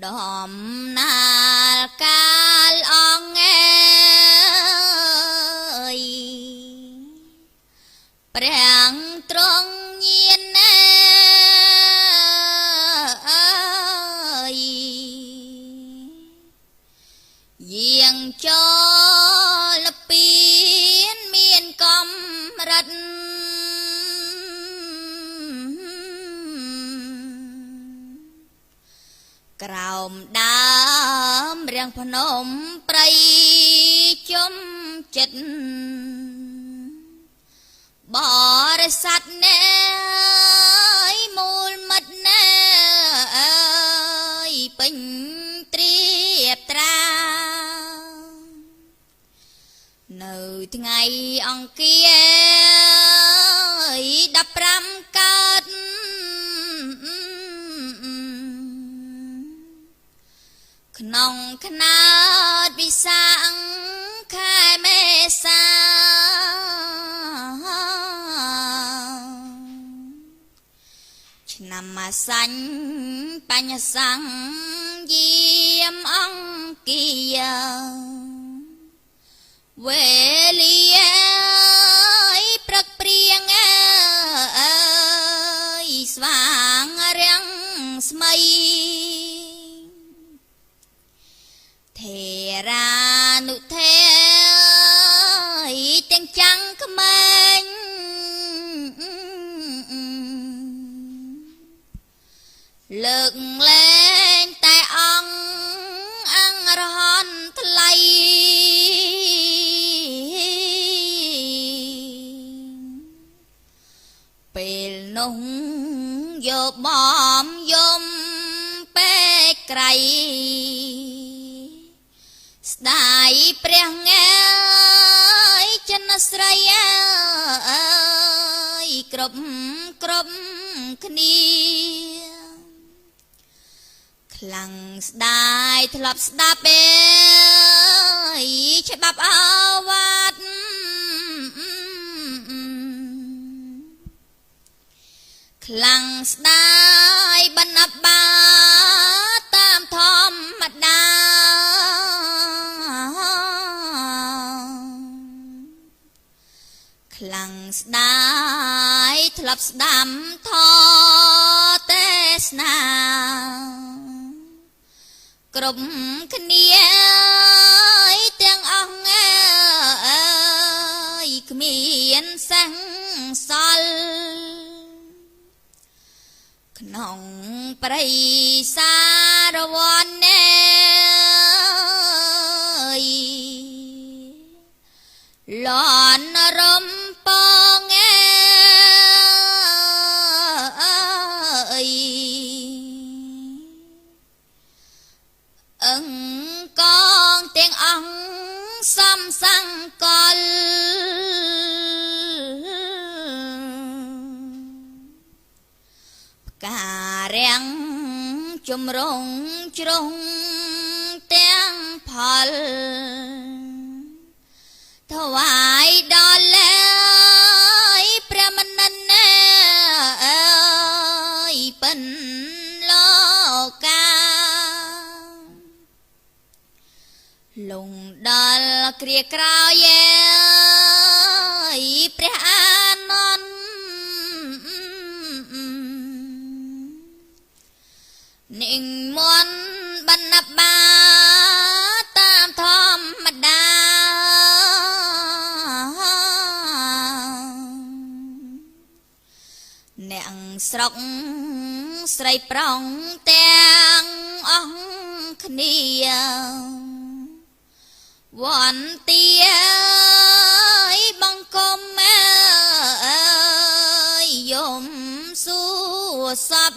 ដំណាលកាលអង្គអើយព្រះទ្រង់ញាណអើយយាងចូលពៀនមានកំរិត ក្រោមដើមរាំងភ្នំព្រៃជុំចិត្តបរិស័ទណែមូលមិត្តណែអើយពេញត្រៀបត្រានៅថ្ងៃអង្គារ15កើតក្នុងខ្នើតវិសាខខែមេសាឆ្នាំអាសាញ់បញ្ញសង្ឃយាមអង្គាវេលាព្រឹកព្រៀងអើយស្វាងរាំងស្មី ថេរានុថេទាំងចាំងក្មេងលើកលែងតែអង្គអង្គរហន្តថ្លៃពេលនោះយកបំយំពេកក្រៃស្ដាយព្រះងើយចិនស្រីអើយគ្រប់គ្រប់គ្នាខ្លាំងស្ដាយធ្លាប់ស្ដាប់អើយច្បាប់អវាទខ្លាំងស្ដាយបណ្ណបាតាមធម្មតាខ្លាំងស្ដាយធ្លាប់ស្ដាំធទេសនាគ្រប់គ្នាទាំងអង្គអើយគ្មានសង្សល់ក្នុងព្រៃសារវ័នណែយលន់រំពងអើយអឹងកងទាំងអង្គសំសង្កលផ្ការាំងជំរងជ្រុងទាំងផលថ្វាយដល់លើយព្រះមនិនអើយពិនលោកាលងដល់គ្រាក្រោយអើយព្រះអានន្ទនិមន្តបណ្ណបាតាមធម្មតាអ្នកស្រុកស្រីប្រុងទាំងអស់គ្នាវន្តាបង្គំអើយយំសួរសព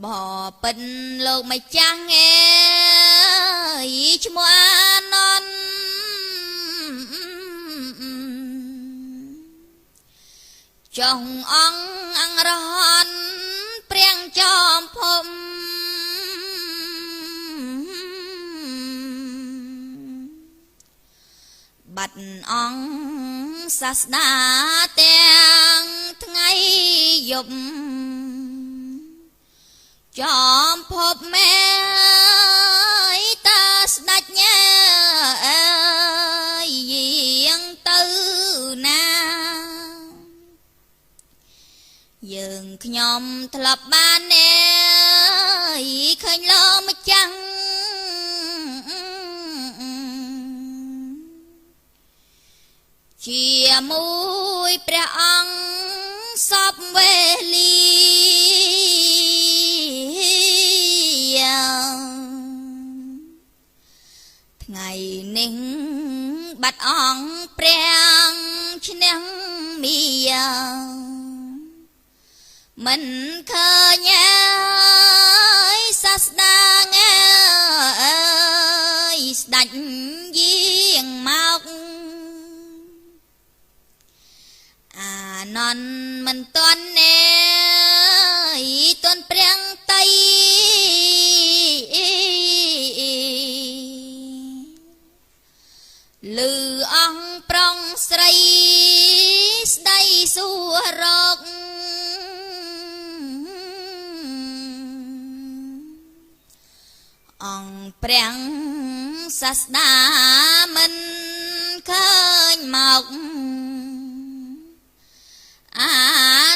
បពិនលោកម្ចាស់អើយឈ្មោះអានន្ទចុងអង្គអង្គរហន្តព្រះចំភពបាត់អង្គសាស្តាទាំងថ្ងៃយប់ ចំភពមែតាស្ដេចញ៉ែយាងទៅណាយើងខ្ញុំធ្លាប់បានណែឃើញលោម្ចាំងជាមួយព្រះអង្គសពវេលាថ្ងៃនេះបាត់អង្គព្រះឈ្នះមីមិនឃើញអើយសាស្តាងអើយស្ដេចយាងមកអានន្ទមិនទាន់ណែទាន់ព្រះតីលឺអង្គប្រុងស្រីស្ដីសួររកអង្គព្រះសាស្តាមិនឃើញមកអា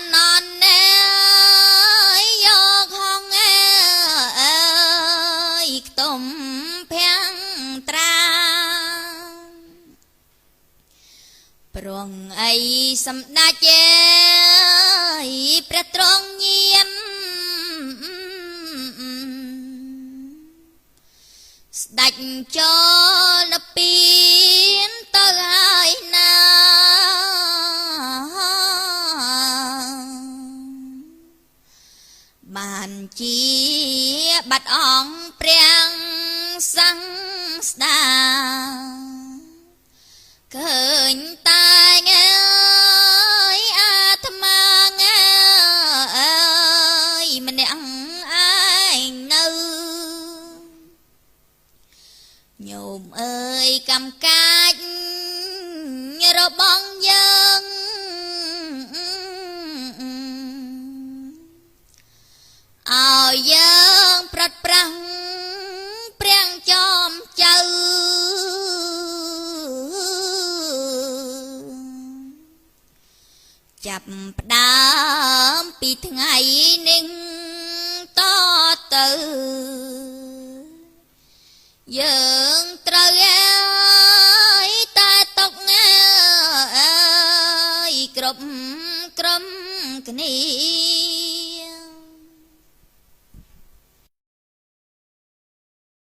នន្ទណែយកហងអើយខ្ទុំភាំងត្រាព្រងអីសម្ដេចអើយព្រះទ្រង់ញៀនស្ដេចចូលនៅពីនទៅហើយណាបានជាបាត់អង្គព្រះសង្ស្តាឃើញតែងអើយអាត្មាងអើយម្នាក់ឯងនៅញោមអើយកម្មកាចរបស់យើងឲ្យយើងប្រត់ប្រាំងព្រះចំចៅចាប់ផ្ដើមពីថ្ងៃនេះតទៅយើងត្រូវអើយតែຕົកអើយគ្រប់ក្រុមគ្នា